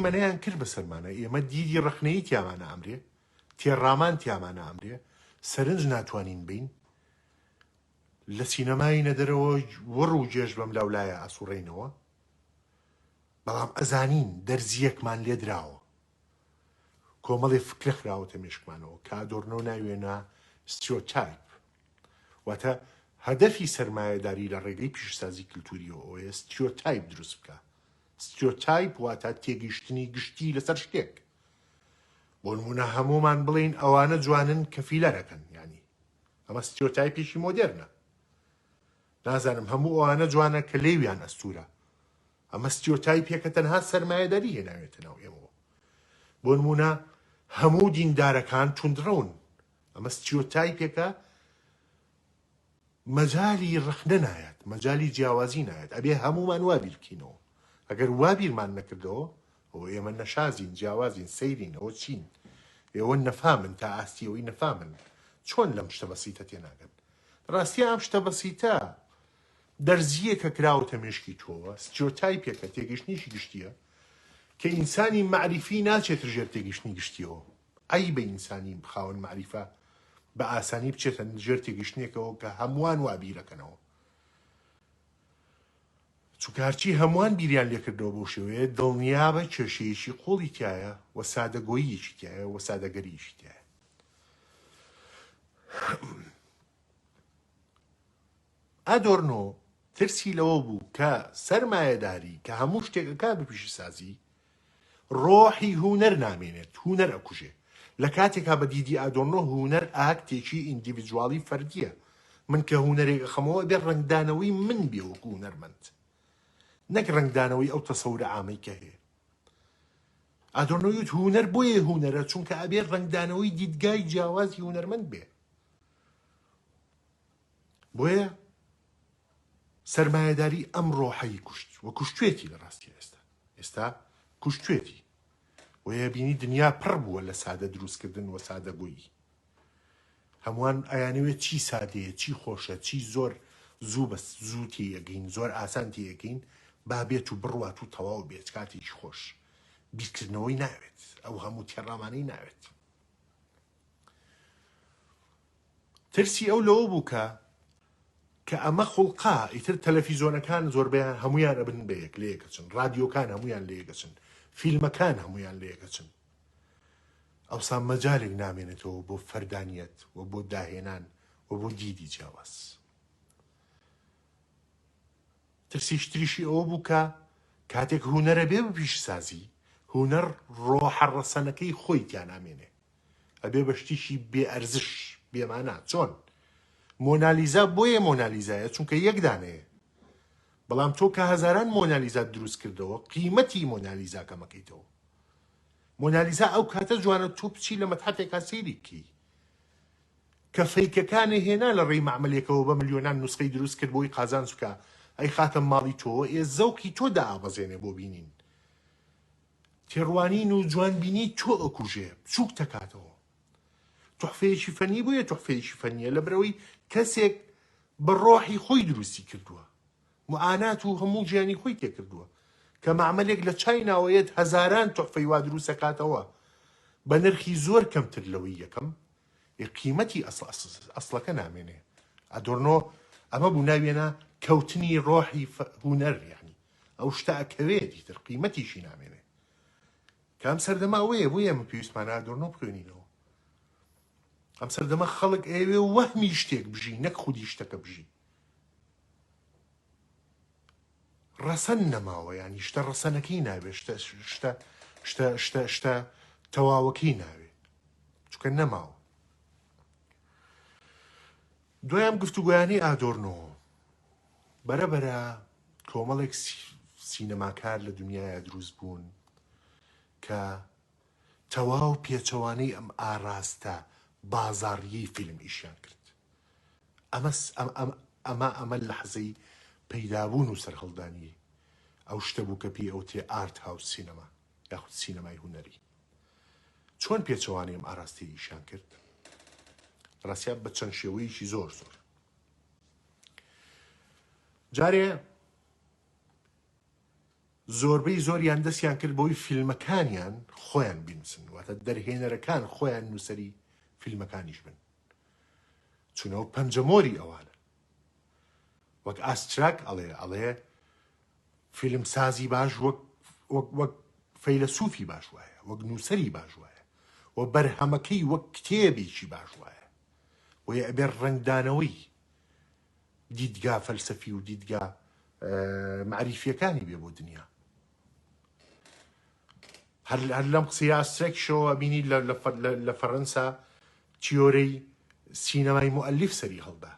هەیمەنەیان کرد بەسەرمانە، ئێمە دیدی ڕەخنەیی تیامانە ئەمرێ، تێڕامان تیامانە ئەمرێ، سەرنج ناتوانین بین، لە سینەماینە دەرەوە وڕ و گێژ بەم لاولایە ئەسوڕێینەوە، بەڵام ئەزانین دەرزییەکمان لێدراوە، کۆمەڵێ فکرە خراوەتە مێشکمانەوە کە ئادۆرنۆ ناوێنا stereotype، واتە هەدەفی سەرمایەداری لە ڕێگەی پیشەسازی کلتوریەوە ئەوەیە stereotype دروست بکا. stereotype واتە تێگەیشتنی گشتی لەسەر شتێک. بۆ نمونە هەموومان بڵێین ئەوانە جوانن کە فیلەرەکەن، یانی ئەمە stereotype ێکی مۆدێرنە. نازانم هەموو ئەوانە جوانە کە لێویان ئەستورە. ئەمە stereotype ێکە تەنها سەرمایەداری هێناوێتە ناو ئێمەوە. بۆ نمونە هەموو دیندارەکان توندڕەون. ئەمە stereotype ێکە مەجالی ڕەخنە نایەت، مەجالی جیاوازی نایەت، ئەبێ هەموومان وا بیر بکەینەوە، ئەگەر وا بیرمان نەکردەوە ئەوە ئێمە نەشازین، جیاوازین، سەیرین، ئەوە چین؟ ئێوە نەفامن تا ئاستی ئەوەی نەفامن، چۆن لەم شتە بەسیتە تێناگەن؟ ڕاستیا ئەم شتە بەسیتە دەرزییەکە کراوەتە مێشکی تۆوە، stereotype ێکە، تێگەیشتنێکی گشتییە کە ئینسانی مەعریفی ناچێتە ژێر تێگەیشتنی گشتییەوە. عەیبە ئینسانی خاوەن مەعریفە بە ئاسانی بچێتە ژێر تێگەیشتنێکەوە کە هەمووان وا بیرەکەنەوە چونکە هەرچی هەمووان بیریان لێکردەوە بەو شێوەیە دڵنیابە کێشەیەکی قوڵی تایە و سادەگۆییەکی تایە و سادەگەریەکی تایە ئادۆرنۆ ترسی لەوە بوو کە سەرمایەداری کە هەموو شتێک ئەکا بە پیشەسازی، ڕۆحی هونەر نامێنێت، هونەر ئەکوژێ. لە کاتێکا بە دیدی ئادۆرنۆ هونەر ئاکتێکی individual ی فەردییە. من کە هونەرێک ئەخەمەوە ئەبێ ڕەنگدانەوەی من بێ وەکو هونەرمەند، نەک ڕەنگدانەوەی ئەو تەسەورە عامەی کە هەیە. ئادۆرنۆ وت هونەر بۆیە هونەرە چونکە ئەبێ ڕەنگدانەوەی دیدگای جیاوازی هونەرمەند بێ. بۆیە سەرمایەداری ئەم ڕۆحەی کوشت و کوشتێتی لە ڕاستی ئێستا ئێستا کوشتێتی بۆیە بینی دنیا پڕ بووە لە سادە دروستکردن و سادەگۆیی هەمووان ئەیانەوێت چی سادەیە چی خۆشە چی زۆر زوو بەس زوو تێیەگەین زۆر ئاسان تێیەگەین با بێت و بڕوات و تەواو بێت کاتێکی خۆش بیرکردنەوەی ناوێت ئەو هەموو تێڕامانەی ناوێت ترسی ئەو لەوە بوو کە کە ئەمە خوڵقا ئیتر تەلەفیزۆنەکان زۆربەیان هەمویان ئەبن بە یەک لە یەکەچن ڕادیۆکان هەمویان لە یەکەچن فیلمەکان هەمویان لە یەکەچن ئەوسا مەجالێک نامێنێتەوە بۆ فەردانیەت و بۆ داهێنان و بۆ دیدی جیاواز ترسیش تریشی ئەوە بوو کە کاتێک هونەرە بێ بە پیشسازی هونەر ڕۆحە ڕەسەنەکەی خۆی تیا نامێنێ ئەبێ بە شتیکی بێ ئەرزش بێ مانا چۆن مۆنالیزا بۆیە مۆنالیزایە چونکە یەک دانەیە بەڵام تۆ کە هەزاران مۆنالیزا دروست کردەوە قیمەتی مۆنالیزا کەمەکەیتەوە مۆنالیزا ئەو کاتە جوانە تۆ بچی لە مەتحەفێکا سەیری بکەی کە فەیکەکانی هێنا لە ڕێی مەعمەلێکەوە بە ملیۆنان نوسخەی دروست کرد بۆی قازانج بکا ئەیخاتە ماڵی تۆوە ئێ زەوقی تۆ دائەبەزێنێ بۆ بینین تێڕوانین و جوانبینی تۆ ئەکوژێ، بچووک تەکاتەوە. توحفەیەکی فەنی بۆیە توحفەیەکی فەنیە لەبەرئەوەی کەسێک بە ڕۆحی خۆی دروستی کردووە، معانات و هەموو ژیانی خۆی تێکردووە. کە مەعمەلێک لە چایناوە یەت هەزاران توحفەی وا دروست ئەکاتەوە بە نرخی زۆر کەمتر لەوەی یەکەم، ئێ قیمەتی ئەسڵەکە نامێنێ. ئادۆرنۆ ئەمە بوو ناویێنا کەوتنی ڕۆحی هونەر یانی ئەو شتە ئەکەوێت ئیتر قیمەتیشی نامێنێ کە ئەم سەردەمە ئەوەیە بۆیە ئێمە پێویستمانە ئادۆرنۆ بخوێنینەوە ئەم سەردەمە خەڵک ئەیەوێ وەهمی شتێک بژی نەک خودی شتەکە بژی ڕەسەن نەماوە ینی شتە ڕەسەنەکەی ناوێ شتە شتە شتە شتە شتە تەواوەکەی ناوێ چونکە نەماوە دوای ئەم گفتوگۆیانەی ئادۆرنۆ بەرە بەرە کۆمەڵێک سینەماکار لە دنیایا دروست بوون کە تەواو پێچەوانەی ئەم ئاراستە بازاڕیەی فیلم ئیشیان کرد. ئەمە ئەمە ئەمە لەحزەی پەیدابوون و سەرهەڵدانی ئەو شتە بوو کە پێی ئەوترێ art house cinema یاخود سینەمای هونەری. چۆن پێچەوانەی ئەم ئاراستەیە ئیشیان کرد؟ ڕاستیا بە چەند شێوەیەکی زۆر زۆر. جارێ زۆربەی زۆریان دەستیان کرد بەوەی فیلمەکانیان خۆیان بینوسن، واتە دەرهێنەرەکان خۆیان نووسەری فیلمەکانیش بن، چونەوە پەنجەمۆری ئەوانە. وەک ئاستراک ئەڵێ، ئەڵێ فیلمسازی باش وەک وەک وەک فەیلەسوفی باش وایە، وەک نووسەری باش وایە و بەرهەمەکەی وەک کتێبێکی باش وایە. بۆیە ئەبێ ڕەنگدانەوەی دیدگا فەلسەفی و دیدگا مەعریفیەکانی بێ بۆ دنیا. هەر هەر لەم قسەی ئاسترەکیشەوە ئەبینی لە فەرەنسا تیۆرەی سینەمای موئەلیف سەری هەڵدا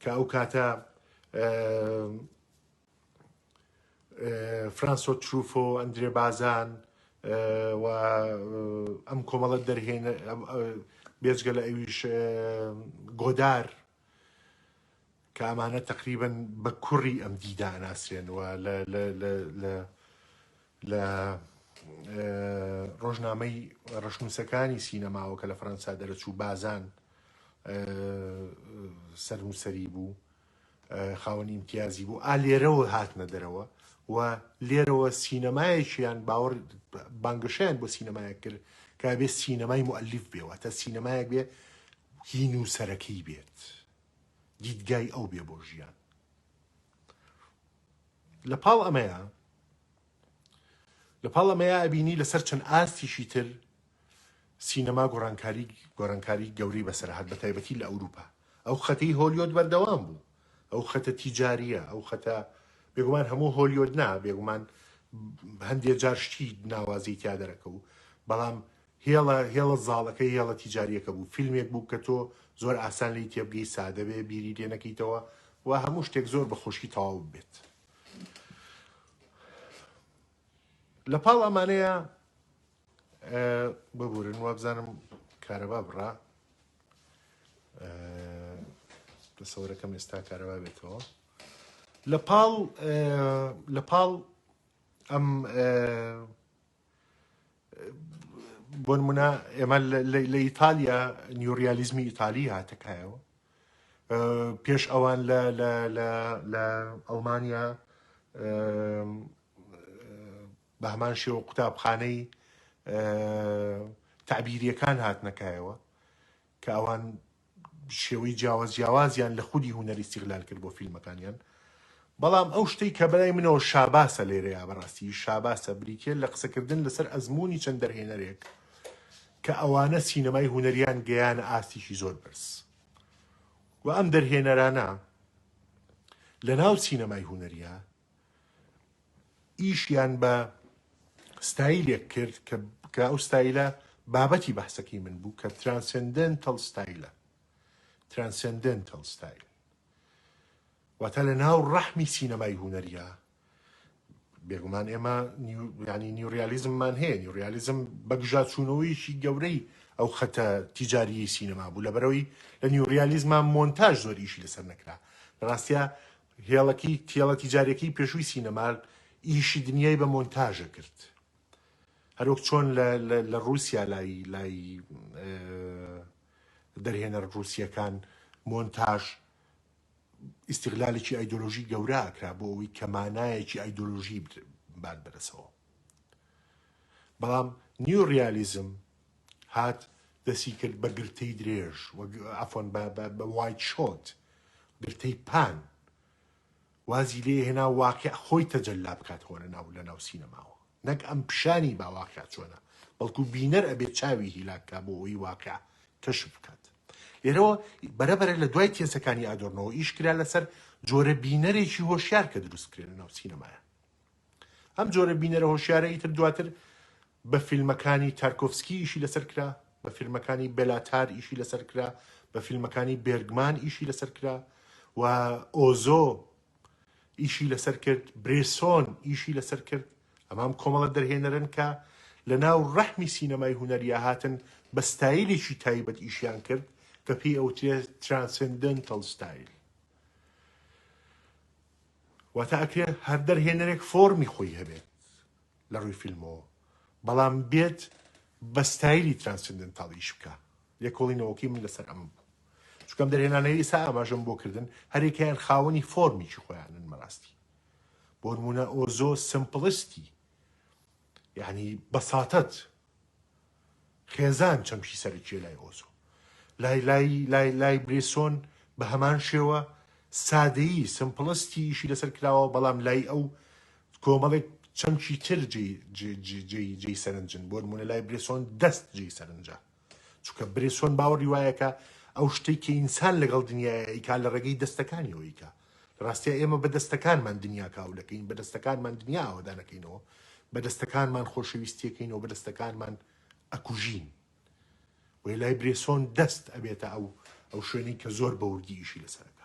کە ئەو کاتە فرانسۆ تروفۆ، ئەندرێ بازان و ئەم کۆمەڵە دەرهێنە بێجگە لە ئەویش گۆدار کە ئەمانە تەقریبەن بە کوڕی ئەم دیدە ئەناسرێن و لە لە لە لە لە ڕۆژنامەی ڕەشنووسەکانی سینەماوە کە لە فەرەنسا دەرەچوو بازان سەرنووسەری بوو خاوەنی ئیمتیازی بوو ئا لێرەوە هاتنە دەرەوە و لێرەوە سینەمایەکیان باوەڕ بانگەشەیان بۆ سینەمایەک کرد کە بێ سینەمای موئەلیف بێ واتە سینەمایەک بێ هی نووسەرەکەی بێت دیدگای ئەو بێ بۆ ژیان لە پاڵ ئەمەیە لە پاڵ ئەمەیە ئەبینی لەسەر چەند ئاستیشی تر سینەما گۆڕانکاری گۆڕانکاری گەورەی بەسەر هات بە تایبەتی لە ئەوروپا ئەو خەتەی هۆلیۆد بەردەوام بوو ئەو خەتە تیجاریە ئەو خەتە بێگومان هەموو هۆلیۆد نا بێگومان هەندێ جار شتی ناوازەی تیا دەرەکەو بەڵام هێڵە هێڵە زاڵەکەی هێڵە تیجاریەکە بوو فیلمێک بوو کە تۆ زۆر ئاسان لێی تێبگەی سادە بێ بیری لێ نەکەیتەوە و هەموو شتێک زۆر بە خۆشی تەواو بێت لە پاڵ ئەمانەیە ببورن وابزانم کارەبا بڕا دەسەوەرەکەم ئێستا کارەبا بێتەوە لە پاڵ لە پاڵ ئەم بۆ نمونە ئێمە لە ئیتالیا نیوریالیزمی ئیتالی هاتەکایەوە پێش ئەوان لە لە لە لە ئەڵمانیا بە هەمان شێوە قوتابخانەی تەعبیریەکان هاتنەکایەوە کە ئەوان شێوەی جیاواز جیاوازیان لە خودی هونەر ئیستیغلال کرد بۆ فیلمەکانیان بەڵام ئەو شتەی کە بەلای منەوە شاباسە لێرەیە بەڕاستی شاباسە بریتە لە قسەکردن لەسەر ئەزمموی چەند دەرهێنەرێک کە ئەوانە سینەمای هونەریان گەیانە ئاستێکی زۆر بەرز و ئەم دەرهێنەرانە لە ناو سینەمای هونەریە ئیشیان بە ستایلێک کرد کە کە ئەو ستایلە بابەتی بەحسەکەی من بوو کە transcendental style ە transcendental style واتە لە ناو ڕەحمی سینەمای هونەریە بێگومان ئێمە ینی نیوریالیزممان هەیە نیوریالیزم بەگژاچوونەوەیەکی گەورەی ئەو خەتە تیجاریی سینەما بوو لەبەرەوەی لە نیوریالیزما مۆنتاژ زۆر ئیشی لەسەر نەکرا ڕاستە هێڵەکەی تێڵە تیجاریەکەی پێشووی سینەما ئیشی دنیای بە مۆنتاژە کرد هەروەک چۆن لە ڕووسیا لای لای دەرهێنەر ڕووسیەکان مۆنتاژ ئیستیغلالێکی ئایدۆلۆژی گەورە ئەکرا بۆ ئەوەی کە مانایەکی ئایدۆلۆژی بات بەدەسەوە بەڵام نیو ڕیالیزم هات دەسی کرد بە گرتەی درێژ عەفوەن بە wide shot گرتەی پان وازی لێ هێنا واقع خۆی تەجەلا بکاتەوە لە ناو لە ناو سینەماوە نەک ئەم پیشانی با واقع چۆنە بەڵکو بینەر ئەبێت چاوی هیلاک کا بۆ ئەوەی واقع کەشف بکات لێرەوە بەرەبەرە لە دوای تێزەکانی ئادۆرنەوە ئیش کرا لەسەر جۆرە بینەرێکی هۆشیار کە دروست کرێن لە ناو سینەمایە ئەم جۆرە بینەرە هۆشیارە ئیتر دواتر بە فیلمەکانی تارکۆفسکی ئیشی لەسەر کرا، بە فیلمەکانی بێلاتار ئیشی لەسەر کرا، بە فیلمەکانی بێرگمان ئیشی لەسەر کرا و ئۆزۆ ئیشی لەسەر کرد، برێسۆن ئیشی لەسەر کرد. ئەمام کۆمەڵە دەرهێنەرن کە لە ناو ڕەحمی سینەمای هونەریا هاتن بە ستایلێکی تایبەت ئیشیان کرد کە پێی ئەوترێت transcendental style. واتە ئەکرێ هەر دەرهێنەرێک فۆرمی خۆی هەبێت لە ڕووی فیلمەوە بەڵام بێت بە ستایلی transcendental ئیش بکە لێکۆڵینەوەکەی من لەسەر ئەمە بوو چونکەم دەرهێنانەوەی ئێستا ئاماژەم بۆ کردن هەرێکیان خاوەنی فۆرمیکی خۆیانن بەڕاستی. بۆ نمونە ئۆزۆ simplicity یعنی بەساتەت خێزان چەمکی سەرەکیە لای ئۆزۆ. لای لای لای لای برێسۆن بە هەمان شێوە سادەیی simplicity ئیشی لەسەر کراوە بەڵام لای ئەو کۆمەڵێک چەمکی تر جێی جێی سەرنجن بۆ نمونە لای برێسۆن دەست جێی سەرنجە چونکە برێسۆن باوەڕی وایە کە ئەو شتێک کە ئینسان لەگەڵ دنیاە ئیکا لە ڕێگەی دەستەکانیەوە ئیکا لە ڕاستیا ئێمە بە دەستەکانمان دنیا کاولەکەین بە دەستەکانمان دنیا ئاوەدانەکەینەوە بە دەستەکانمان خۆشەویستیەکەینەوە بە دەستەکانمان ئەکوژین وێ لای برێسۆن دەست ئەبێتە ئەو ئەو شوێنەی کە زۆر بەوردی ئیشی لەسەرەکە.